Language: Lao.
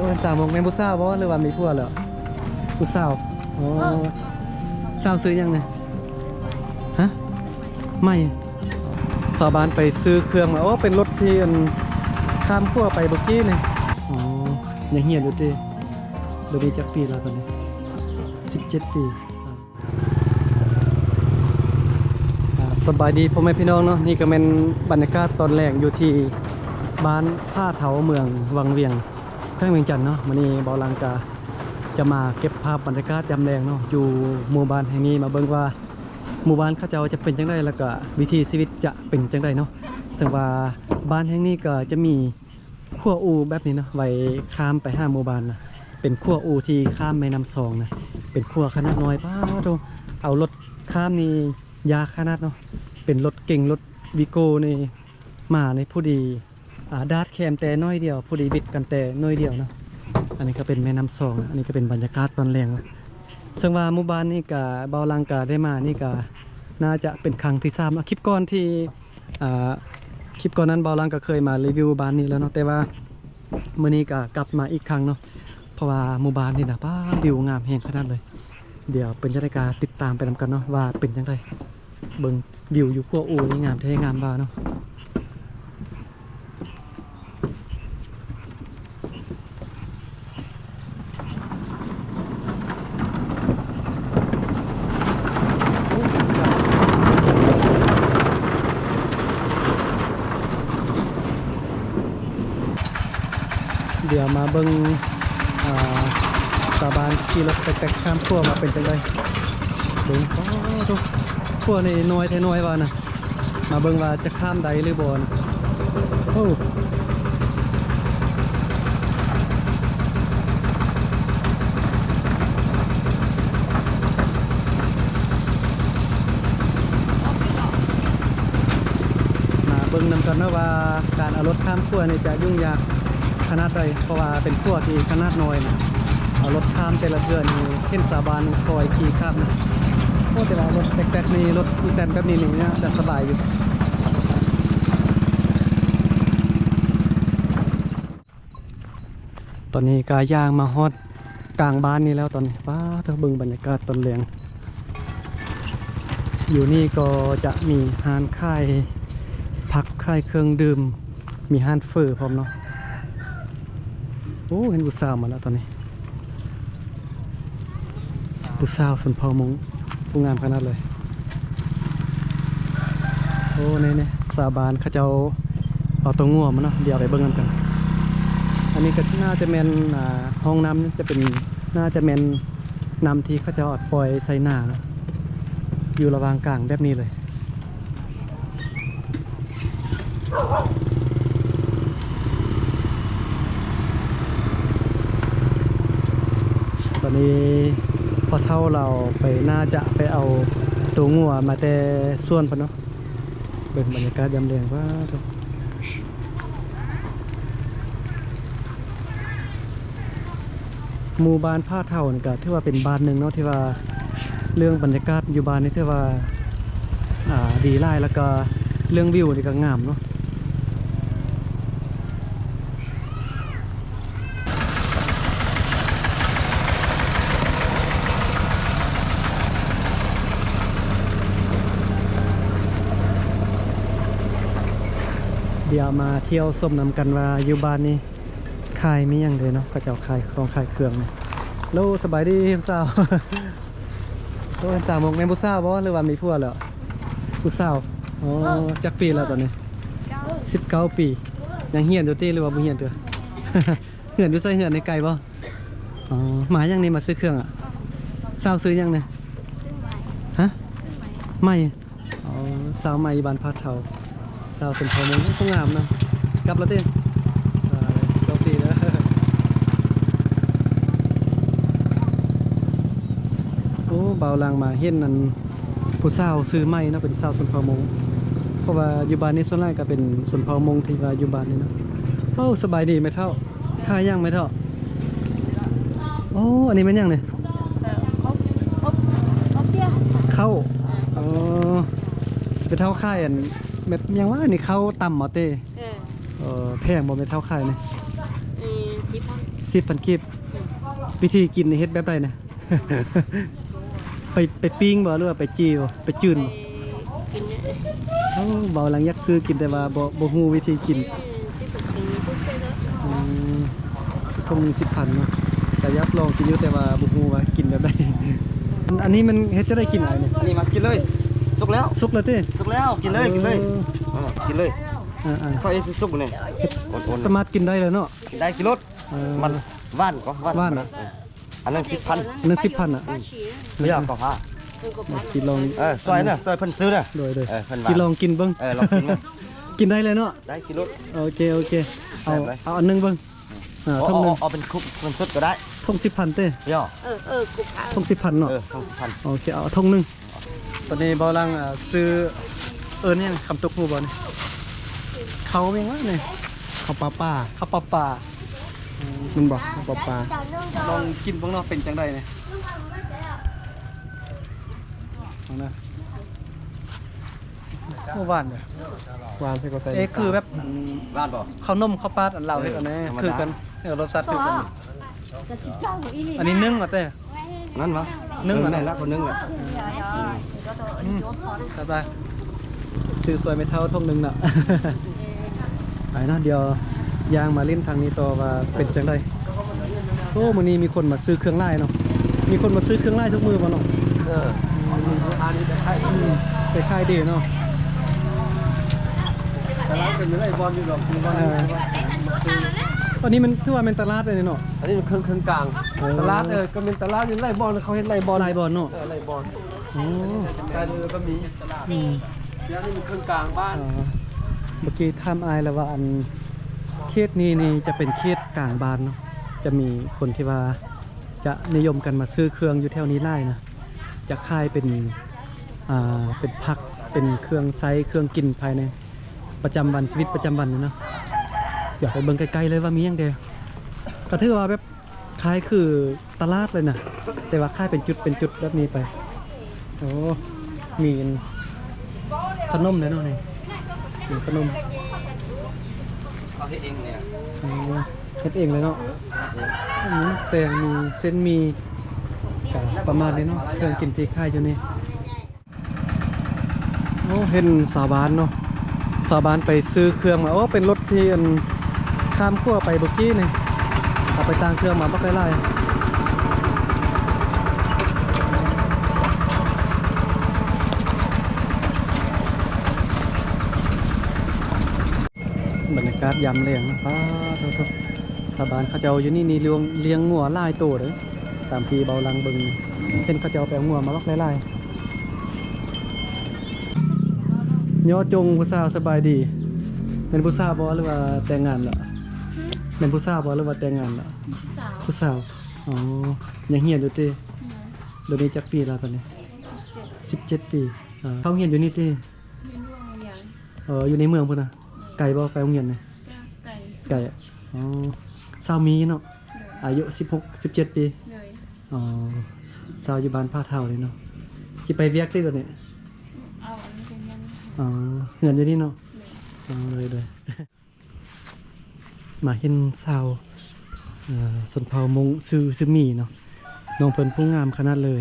ເປັນສາວມົ້ງແມ່ນຜູ້ສາວບໍ່ ຫຼືວ່າມີຜົວແລ້ວ? ຜູ້ສາວ. ໂອ້ ສາວຊື່ຫຍັງນີ້? ຮະ? ໃໝ່. ຊາວບ້ານໄປຊື້ເຄື່ອງມາ. ໂອ້ ເປັນລົດທີ່ ອັນ ຂ້າມຂົວໄປເມື່ອກີ້ນີ້. ອໍ ຍັງຮຽນຢູ່ຕິ? ດຽວນີ້ຈັກປີແລ້ວຕອນນີ້? ສິບເຈັດປີ. ອ່າ ສະບາຍດີພໍ່ແມ່ພີ່ນ້ອງເນາະ, ນີ້ກໍແມ່ນບັນຍາກາດຕອນແລງຢູ່ທີ່ບ້ານຜາເທົາ ເມືອງວັງວຽງ ແຂວງວຽງຈັນເນາະ. ມື້ນີ້ບ່າວຫຼັງກະຈະມາເກັບພາບບັນຍາກາດຍາມແລງເນາະ ຢູ່ໝູ່ບ້ານແຫ່ງນີ້ ມາເບິ່ງວ່າໝູ່ບ້ານເຂົາເຈົ້າຈະເປັນຈັ່ງໃດ ແລ້ວກະວິຖີຊີວິດຈະເປັນຈັ່ງໃດເນາະ. ເຊິ່ງວ່າບ້ານແຫ່ງນີ້ກໍຈະມີ ຂົວອູ່ແບບນີ້ເນາະ ໄວ້ຂ້າມໄປຫາໝູ່ບ້ານນະ ເປັນຂົວອູ່ທີ່ຂ້າມແມ່ນ້ຳຊອງນະ ເປັນຂົວຂະໜາດນ້ອຍ. ປາໂທ້ ເອົາລົດຂ້າມນີ້ຍາກຂະໜາດເນາະ, ເປັນລົດເກັງ ລົດວີໂກ້ນີ້ມານີ້ພໍດີ ອາ ດາດແຄມແຕ່ໜ້ອຍດຽວ ພໍດີວິດກັນແຕ່ໜ້ອຍດຽວເນາະ. ອັນນີ້ກໍເປັນແມ່ນ້ຳຊອງນະ, ອັນນີ້ກໍເປັນບັນຍາກາດຕອນແລງເນາະ. ເຊິ່ງວ່າໝູ່ບ້ານນີ້ກະ ບ່າວຫຼັງກະໄດ້ມານີ້ກະ ໜ້າຈະເປັນຄັ້ງທີສາມເນາະ. ຄລິບກ່ອນທີ່ ອ່າ ຄລິບກ່ອນນັ້ນບ່າວຫຼັງກໍເຄີຍມາຣີວິວບ້ານນີ້ແລ້ວເນາະ, ແຕ່ວ່າມື້ນີ້ກໍກັບມາອີກຄັ້ງເນາະ ເພາະວ່າໝູ່ບ້ານນີ້ນະ ປາ ວິວງາມແຮງຂະໜາດເລີຍ. ດຽວເປັນຈັ່ງໃດກໍຕິດຕາມໄປນຳກັນເນາະ ວ່າເປັນຈັ່ງໃດ. ເບິ່ງວິວຢູ່ຂົວອູ່ນີ້ງາມແທ້ງາມວ່າເນາະ. ດຽວມາເບິ່ງ ອ່າ ຊາວບ້ານຂີ່ລົດແຕັກໆຂ້າມຂົວວ່າເປັນຈັ່ງໃດ. ເບິ່ງ ໂອ້ ຂົວນີ້ນ້ອຍແທ້ນ້ອຍວ່ານະ. ມາເບິ່ງວ່າຈະຂ້າມໄດ້ຫຼືບໍ່ນະ. ໂອ້ ມາເບິ່ງນຳກັນເນາະວ່າ ການເອົາລົດຂ້າມຂົວນີ້ຈະຫຍຸ້ງຍາກຂະໜາດໃດ ເພາະວ່າເປັນຂົວທີ່ຂະໜາດນ້ອຍນະ. ເອົາລົດຂ້າມແຕ່ລະເທື່ອນີ້ ເຫັນຊາວບ້ານຄອຍຂີ່ຂ້າມນະ. ໂອ້ ແຕ່ວ່າລົດແຕັກໆນີ້ ລົດອີແຕນແບບນີ້ນີ້ ໜ້າຈະສະບາຍຢູ່. ຕອນນີ້ກໍຍ່າງມາຮອດກາງບ້ານນີ້ແລ້ວຕອນນີ້. ປາໂທ້ ເບິ່ງບັນຍາກາດຕອນແລງ. ຢູ່ນີ້ກໍຈະມີຮ້ານຂາຍຜັກ ຂາຍເຄື່ອງດື່ມ ມີຮ້ານເຝີພ້ອມເນາະ. ໂອ້ ເຫັນຜູ້ສາວມາແລ້ວຕອນນີ້. ຜູ້ສາວຊົນເຜົ່າມົ້ງ ຜູ້ງາມຂະໜາດເລີຍ. ໂອ້ ນີ້ໆ ຊາວບ້ານເຂົາເຈົ້າເອົາຕົວງົວມາເນາະ, ດຽວໄປເບິ່ງນຳກັນ. ອັນນີ້ກໍໜ້າຈະແມ່ນ ອ່າ ຮ່ອງນ້ຳຈະເປັນ ໜ້າຈະແມ່ນນ້ຳທີ່ເຂົາເຈົ້າເອົາປ່ອຍໃສ່ນາເນາະ, ຢູ່ລະຫວ່າງກາງແບບນີ້ເລີຍ. ຕອນນີ້ພໍ່ເຖົ້າລາວໄປ ໜ້າຈະໄປເອົາໂຕງົວມາແຕ່ສວນພຸ້ນເນາະ. ເບິ່ງບັນຍາກາດຍາມແລງ ວ້າໂທ້. ໝູ່ບ້ານຜາເທົານີ້ກໍຖືວ່າເປັນບ້ານໜຶ່ງເນາະ ທີ່ວ່າເລື່ອງບັນຍາກາດຢູ່ບ້ານນີ້ຖືວ່າ ອ່າ ດີຫຼາຍ, ແລ້ວກໍເລື່ອງວິວນີ້ກໍງາມເນາະ. ດຽວມາທ່ຽວຊົມນຳກັນວ່າຢູ່ບ້ານນີ້ ຂາຍມີຫຍັງເດເນາະ ເຂົາເຈົ້າຂາຍຂອງຂາຍເຄື່ອງ. ໂລ ສະບາຍດີຜູ້ສາວ. ໂອ້ ເປັນສາວມົ້ງ ແມ່ນຜູ້ສາວບໍ່ ຫຼືວ່າມີຜົວແລ້ວ? ຜູ້ສາວ. ອໍ ຈັກປີແລ້ວຕອນນີ້? ສິບເກົ້າປີ. ຍັງຮຽນຢູ່ຕິ ຫຼືວ່າບໍ່ຮຽນເທື່ອ? ເຮືອນຢູ່ໃສ ເຮືອນໃນໄກບໍ່? ອໍ ມາຫຍັງນີ້ ມາຊື້ເຄື່ອງອະ? ສາວຊື່ຫຍັງນີ້? ຊື່ໃໝ່. ຮະ? ຊື່ໃໝ່. ໃໝ່. ອໍ ສາວໃໝ່ຢູ່ບ້ານຜາເທົາ ສາວຊົນເຜົ່າມົ້ງ ຜູ້ງາມເນາະ. ກັບແລ້ວຕິ? ໂຊກດີເດີ. ໂອ້ ບ່າວຫຼັງມາເຫັນອັນ ຜູ້ສາວຊື່ໃໝ່ເນາະ ເປັນສາວຊົນເຜົ່າມົ້ງ ເພາະວ່າຢູ່ບ້ານນີ້ສ່ວນຫຼາຍກໍເປັນຊົນເຜົ່າມົ້ງທີ່ວ່າຢູ່ບ້ານນີ້ເນາະ. ໂອ້ ສະບາຍດີແມ່ເຖົ້າ. ຂາຍຫຍັງແມ່ເຖົ້າ? ໂອ້ ອັນນີ້ແມ່ນຫຍັງນີ້? ເອີ ເຂົ້າ ເຂົ້າ ເຂົ້າປຽກ. ເຂົ້າ. ອໍ ແມ່ເຖົ້າຂາຍອັນແບບຫຍັງວະ ອັນນີ້ເຂົ້າຕຳເອົາເຕ? ເອີ ເອີ ແພງບໍ່ແມ່ເຖົ້າຂາຍນີ້? ເອີ ສິບພັນ. ສິບພັນກີບ. ວິທີກິນນີ້ເຮັດແບບໃດນະ? ໄປ ໄປປີ້ງບໍ່ ຫຼືວ່າໄປຈີ່ບໍ່ ໄປຈືນບໍ່? ກິນ ໂອ້ ເບົາຫຼັງຢາກຊື້ກິນ ແຕ່ວ່າບໍ່ ບໍ່ຮູ້ວິທີກິນ. ອືມ ສິບພັນກີບ ອືມ ຖົງໜຶ່ງສິບພັນເນາະ ກະຢາກລອງກິນຢູ່ ແຕ່ວ່າບໍ່ຮູ້ວ່າກິນແບບໃດ. ອັນ ອັນນີ້ມັນເຮັດຈັ່ງໃດກິນອ້າຍນີ້? ອັນນີ້ມາກິນເລີຍ ສຸກແລ້ວ ສຸກແລ້ວຕິ? ສຸກແລ້ວ ກິນເລີຍ ກິນເລີຍ ເອີ ເອີ ກິນເລີຍ. ອ່າໆ ເຂົ້າເອຊິສຸກນີ້ ເຮັດ ອ່ອນໆ ສາມາດກິນໄດ້ແລ້ວເນາະ? ໄດ້ກິນໂລດ. ເອີ ມັນຫວານກໍຫວານ ຫວານ ເອີ ອັນນັ້ນສິບພັນ ອັນນັ້ນສິບພັນນະ. ອືມ ເອີ ເອົາ ຊິລອງ ເອີ ຊ່ອຍນະ ຊ່ອຍເພິ່ນຊື້ນະ. ໂດຍໆ ເອີ ເພິ່ນວ່າ ຊິລອງກິນເບິ່ງ ເອີ ລອງກິນເບິ່ງ. ກິນໄດ້ເລີຍເນາະ? ໄດ້ກິນໂລດ. ໂອເຄ ໂອເຄ ເອົາ ເອົາອັນໜຶ່ງເບິ່ງ. ເອີ ຖົງໜຶ່ງ ເອົາເປັນຄຸກເງິນສົດກໍໄດ້. ຖົງສິບພັນເຕີ? ເອີ ເອີ ຄຸກ ຖົງສິບພັນເນາະ? ເອີ ຖົງສິບພັນ. ໂອເຄ ເອົາຖົງໜຶ່ງ. ຕອນນີ້ເບົາຫຼັງ ເອີ ຊື້ ເອີ້ນຫຍັງ ຄຳຕົກ ຮູ້ບໍ່ນີ້? ເຂົ້າຫຍັງວະນີ້? ເຂົ້າປາປາ ເຂົ້າປາປາ ອືມ ແມ່ນບໍ່? ເຂົ້າປາປາ ລອງກິນເບິ່ງເນາະ ເປັນຈັ່ງໃດນີ້? ເອົານະ ໂອ້ ຫວານເດ້ ຫວານ ໃສ່ກໍໃສ່ ເອ ຄືແບບ ຫວານບໍ່? ເຂົ້າໜົມເຂົ້າປາດ ອັນລາວເຮັດ ເອີ ອັນນີ້ ທຳມະດາ ຄືກັນ ເອີ ລົດຊາດຄືກັນ. ອັນນີ້ໜຶ່ງວ່າເຕ້ ນັ້ນວະ? ໜຶ່ງ ເອີ ແມ່ນລະ ຄົນໜຶ່ງລະ. ອືມ ໄປໆ ຊື້ຊ່ອຍແມ່ເຖົ້າຖົງໜຶ່ງເນາະ. ໄປເນາະ ດຽວຍ່າງມາຫຼິ້ນທາງນີ້ຕໍ່ວ່າເປັນຈັ່ງໃດ. ໂອ້ ມື້ນີ້ມີຄົນມາຊື້ເຄື່ອງຫຼາຍເນາະ ມີຄົນມາຊື້ເຄື່ອງຫຼາຍທຸກມື້ບໍ່ເນາະ? ເອີ ອືມ ໄປຂາຍດີເນາະ. ຕະຫຼາດກໍມີຫຼາຍບ່ອນຢູ່ດອກ ມີບ່ອນ ເອີ ອັນນີ້ມັນຖືວ່າແມ່ນຕະຫຼາດເລີຍເນາະ? ອັນນີ້ມັນເຄິ່ງ ເຄິ່ງກາງ ເອີ ຕະຫຼາດ ເອີ ກໍແມ່ນຕະຫຼາດ ມີຫຼາຍບ່ອນ ເຂົາເຮັດຫຼາຍບ່ອນ ຫຼາຍບ່ອນເນາະ. ເອີ ຫຼາຍບ່ອນ ໂອ້ ໃກ້ເລີຍກໍມີ ອືມ ດຽວນີ້ມັນເຄິ່ງກາງບ້ານ. ເອີ ເມື່ອກີ້ຖາມອ້າຍແລ້ວວ່າ ອັນເຂດນີ້ນີ້ຈະເປັນເຂດກາງບ້ານເນາະ ຈະມີຄົນທີ່ວ່າຈະນິຍົມກັນມາຊື້ເຄື່ອງຢູ່ແຖວນີ້ຫຼາຍນະ ຈະຂາຍເປັນ ອ່າ ເປັນຜັກ ເປັນເຄື່ອງໃຊ້ເຄື່ອງກິນພາຍໃນປະຈຳວັນ ຊີວິດປະຈຳວັນນີ້ເນາະ. ດຽວໄປເບິ່ງໃກ້ໆເລີຍວ່າມີຫຍັງແດ່ ກໍຖືວ່າແບບ ຄ້າຍຄືຕະຫຼາດເລີຍນະ ແຕ່ວ່າຂາຍເປັນຈຸດເປັນຈຸດແບບນີ້ໄປ. ໂອ້ ມີອັນຂະໜົມເດ້ເນາະນີ້ ມີຂະໜົມ ເຮົາເຮັດເອງເລີຍ ອືມ ເຮັດເອງເລີຍເນາະ. ອືມ ແຕ່ງໝີ່ ເສັ້ນໝີ່ ກະປະມານນີ້ເນາະ ເຄື່ອງກິນທີ່ຂາຍຢູ່ນີ້. ໂອ້ ເຫັນຊາວບ້ານເນາະ ຊາວບ້ານໄປຊື້ເຄື່ອງມາ. ໂອ້ ເປັນລົດທີ່ອັນຂ້າມຂົວໄປເມື່ອກີ້ນີ້ ເອົາໄປຕ່າງເຄື່ອງມາບັກຫຼາຍໆ. ບັນຍາກາດຍາມແລງເນາະ ປາໂທ້ ຊາວບ້ານເຂົາເຈົ້າຢູ່ນີ້ນີ້ລ້ຽງ ລ້ຽງງົວຫຼາຍໂຕເດ້ ຕາມທີ່ເບົາຫຼັງເບິ່ງ ເຫັນເຂົາເຈົ້າໄປເອົາງົວມາບັກຫຼາຍໆ. ຍໍຈົງຜູ້ສາວ ສະບາຍດີ. ແມ່ນຜູ້ສາວບໍ່ ຫຼືວ່າແຕ່ງງານແລ້ວ? ຫຶ? ແມ່ນຜູ້ສາວບໍ່ ຫຼືວ່າແຕ່ງງານແລ້ວ? ຜູ້ສາວ ຜູ້ສາວ. ອໍ ຍັງຮຽນຢູ່ຕິ? ຮຽນ. ດຽວນີ້ຈັກປີແລ້ວຕອນນີ້? ສິບເຈັດ ສິບເຈັດປີ. ອ່າ ເຂົ້າຮຽນຢູ່ນີ້ຕິ? ຮຽນຢູ່ໂຮງຮຽນ. ເອີ ຢູ່ໃນເມືອງພຸ້ນນະ? ແມ່ນ. ໄກບໍ່ໄປໂຮງຮຽນນີ້? ກໍໄກ. ໄກ. ອໍ ສາວມີເນາະ? ໂດຍ. ອາຍຸສິບຫົກ ສິບເຈັດປີ? ໂດຍ. ອໍ ສາວຢູ່ບ້ານຜາເທົານີ້ເນາະ? ຊິໄປວຽກຕິດຽວນີ້? ເອົາອັນນີ້ເປັນຫຍັງ? ອໍ ເຮືອນຢູ່ນີ້ເນາະ? ໂດຍ. ອໍ ໂດຍໆ. ມາເຫັນສາວ ເອີ ຊົນເຜົ່າມົ້ງ ຊື່ ຊື່ໝີເນາະ. ນ້ອງເພິ່ນຜູ້ງາມຂະໜາດເລີຍ.